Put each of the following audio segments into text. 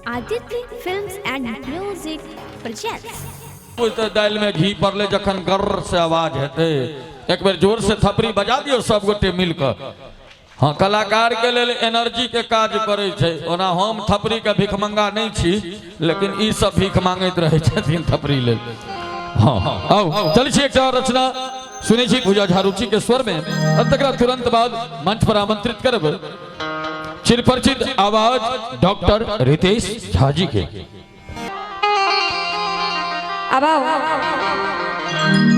Aditya Films and Music presents. बुझते दालि में घी पड़ले जखन गर्र से आवाज हेतै। एक बेर जोर से थपड़ी बजा दियौ सब गोटे मिल कऽ। हाँ, कलाकार के लेल एनर्जी के काज करै छै। ओना हम थपड़ी के भिखमंगा नहीं छी, लेकिन ई सब भीख मांगैत रहै छथिन थपड़ी लेल। हाँ, आउ चलै छी, एकटा रचना सुनै छी पूजा झा रुचि के स्वर में, और तकरा तुरंत बाद मंच पर आमंत्रित करब चिरपरिचित आवाज डॉक्टर रितेश झा जी के। अब आओ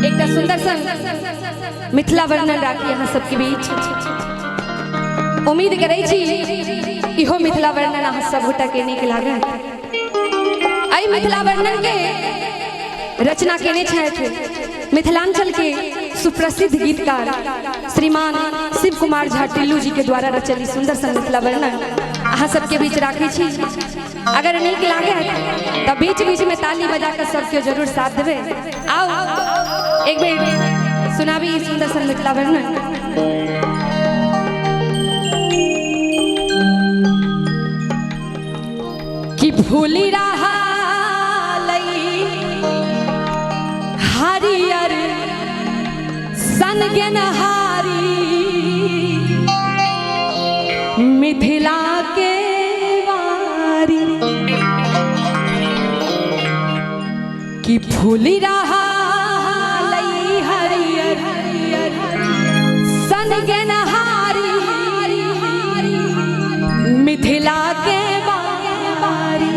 एकटा सुंदर सन मिथिला वर्णन राखी अहाँ सबके बीच। उम्मीद करै छी इहो मिथिला वर्णन अहाँ सब गोटा के नीक लागत। एहि मिथिला वर्णन के रचना केने छथि मिथिलांचल के सुप्रसिद्ध गीतकार श्रीमान शिव कुमार झा टिल्लू जी के द्वारा रचल ई सुंदर सन मिथिला वर्णन अहाँ सबके बीच राखी छी। अगर नीक लागे तो बीच बीच में ताली बजा कर सबके जरूर साथ देवे। आओ एक बेर सुनाबी ई सुंदर सन मिथिला वर्णन। कि भूली रहा हरियर सन गेनहारी मिथिला के वारी, कि फूली रहा हरियर सन गेनहारी मिथिला के वारी,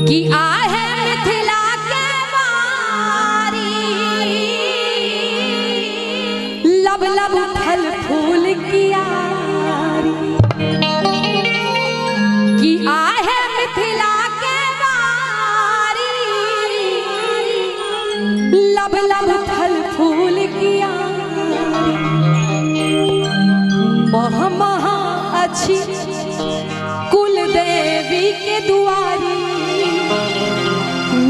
कि आहे मिथिला के वारी लब लब फल फूल कियारी, कि आहे मिथिला के वारी लब लब फल फूल कियारी, मह महा अच्छी कुल देवी के दुआरी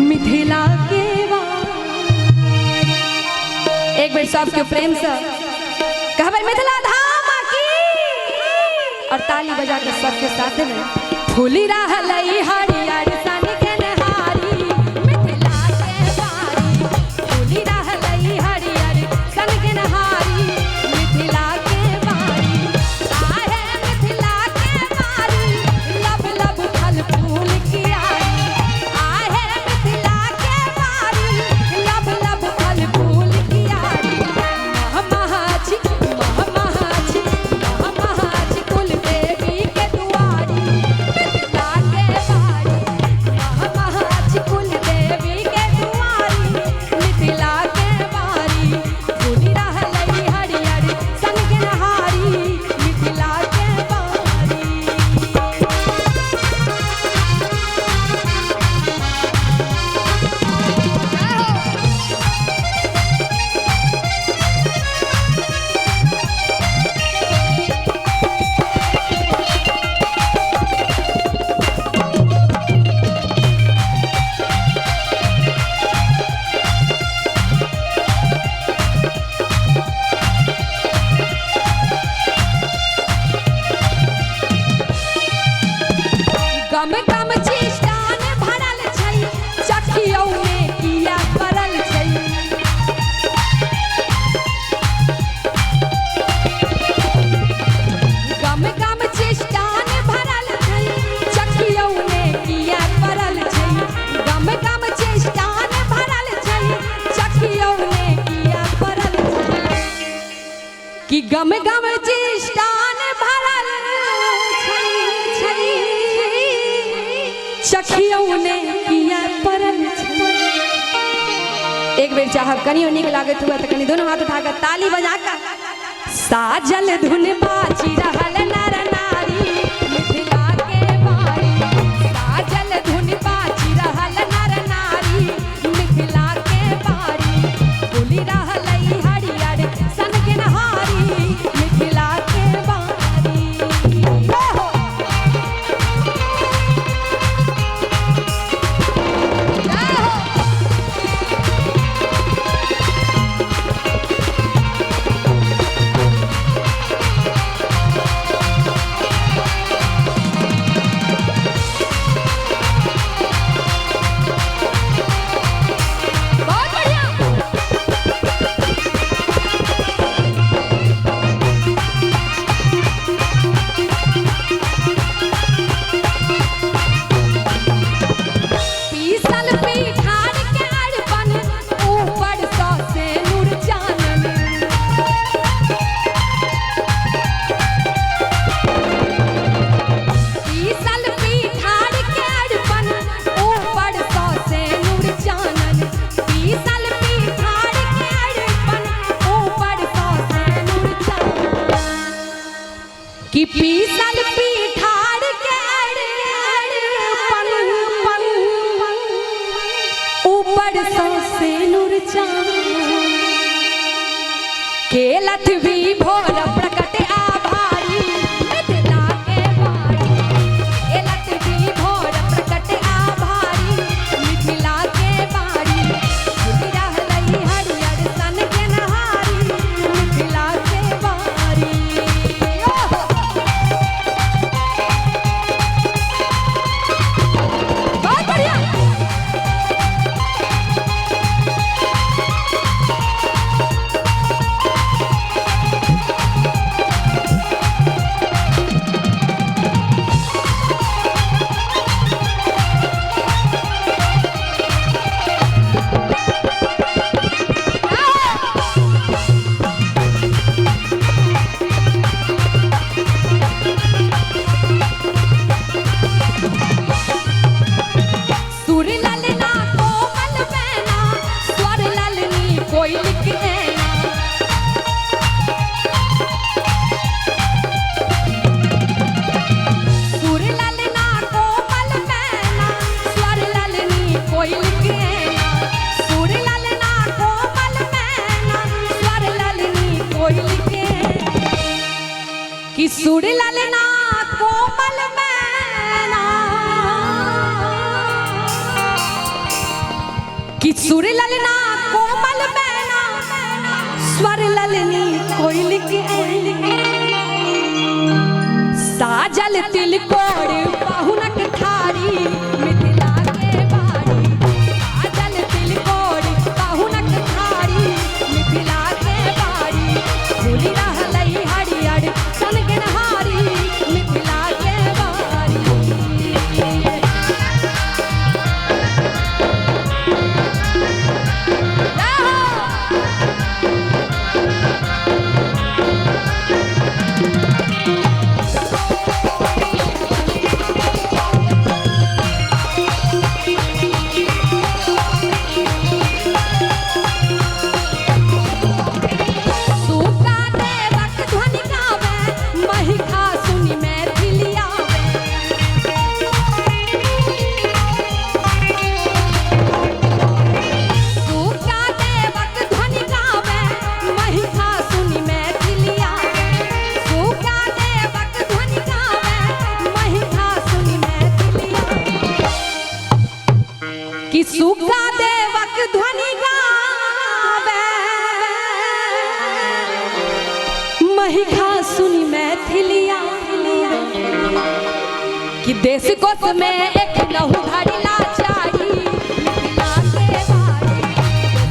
मिथिला के वारी। एक बेर सबके प्रेम से कहबै मिथिला धाम की, और ताली बजा के सबके साथ में फूली रहलै हरियर सन गेनहारी मिथिला के बारी, फूली रहलै हरियर सन गेनहारी मिथिला के बारी, आहे मिथिला के बारी लब लब फल फूल कियारी, आहे मिथिला के बारी लब लब फल फूल कियारी, मह महाची मह महाची मह महाची कुल देवी के दुआरी मिथिला के बारी, मह महाची कुल देवी के दुआरी मिथिला के बारी, फूली रहलै हरियर सन गेनहारी मिथिला के बारी। गम गम चिष्टान भरल छै चखियौ ने किया परल छै, गम गम चिष्टान भरल छै चखियौ ने किया परल छै, गम गम चिष्टान भरल छै चखियौ ने किया परल छै, कि गम गम चिष्टान भरल छै छै चखियौ ने किया परल छै। एक बेर चाहब कनियो नीक लागैत हुआ तऽ कनि दोनों हाथ उठा कऽ ताली बजा कऽ साजल धुन बाजी रहल नर नारी मिथिला के बारी, साजल धुन बाजी रहल नर नारी मिथिला के बारी, फूली रहलै हरियर सन गेनहारी मिथिला के बारी। हो जय हो। चांद केलथ भी भोर प्रकट आभारी मिथिला के बारी। केलथ भी भोर प्रकट आभारी मिथिला के बारी। झूलि रहलै हरियर सन के नहारी मिथिला के बारी। ओहो! बहुत बढ़िया। सुर ललना कोमल मैना स्वर ललनी कोयल के नैना। सुर ललना कोमल मैना स्वर ललनी कोयल के नैना। सुर ललना कोमल मैना स्वर ललनी कोयल के कि सुर ललना कोमल मैना कि सुर ललना कोमल मैना स्वर ललनी कोयल के साजल तिलकोर पाहुनक थारी मिथिला के बारी। साजल तिलकोर पाहुनक थारी मिथिला के बारी। झूलि रहलै हरियर सन के नहारी मिथिला के बारी। जय हो। सूखा देवक ध्वनि गावे महिखा सुनि मैथिली आवे। सूखा देवक ध्वनि गावे महिखा सुनि मैथिली आवे। सूखा देवक ध्वनि गावे महिखा सुनि मैथिली आवे। कि सूखा देवक ध्वनि गावे महिखा सुनि मैथिलिया कि देश कोस में एक नहु धरी लाचारी मिथिला के बारी।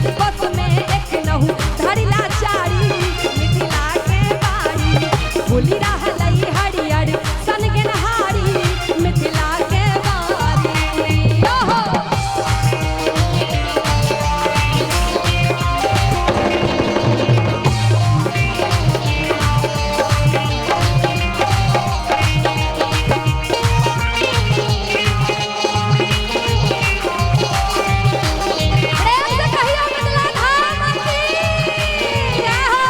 देश कोस में एक नहु धरी लाचारी मिथिला के बारी। भूलि रहलै हरियर सन के नहारी मिथिला के बारी। ओहो! प्रेम से कहियो मिथिला धाम की जय हो।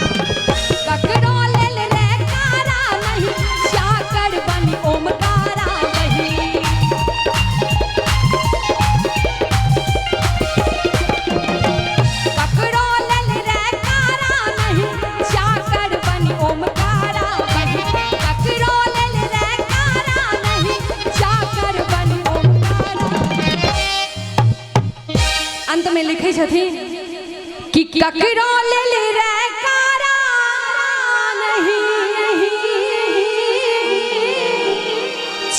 ककरो लेल रे कारा नहीं चाकर बनी ओमकारा वही। ककरो लेल रे कारा नहीं चाकर बनी ओमकारा वही। ककरो लेल रे कारा नहीं चाकर बनी ओमकारा। अंत में लिखै छथिन कि ककरो लेल रे कारा नहीं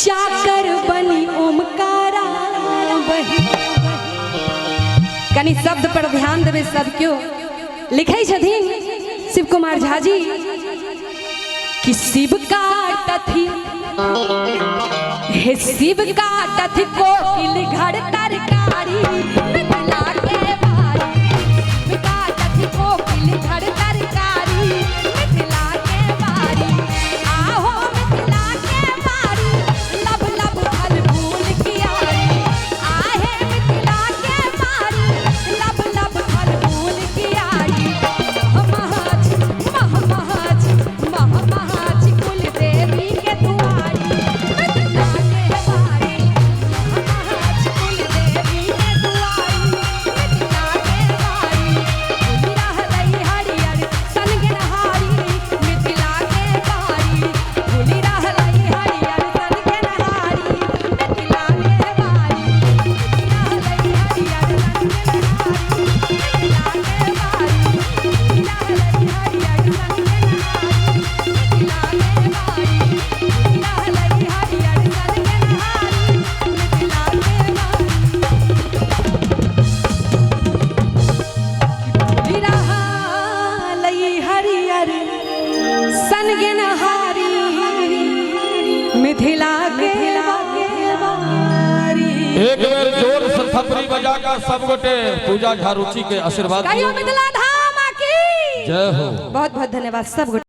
चाकर बनी ओमकारा बही। कनी शब्द पर ध्यान देबै सब क्यों लिखै छथिन शिव कुमार झा जी कि शिव काटथि हे शिव काटथि कोकिल घर तरकारी मिथिला के बारी। शिव काटथि कोकिल घर तरकारी मिथिला के बारी। आहो मिथिला के बारी लब लब फल फूल कियारी। आहे दर्शन गेनहारी मिथिला के बारी। एक बेर जोर से थपड़ी बजा कर सब गोटे पूजा झा रुचि के आशीर्वाद कहियो दियौ। मिथिला धाम की जय हो। बहुत बहुत धन्यवाद सब गोटे।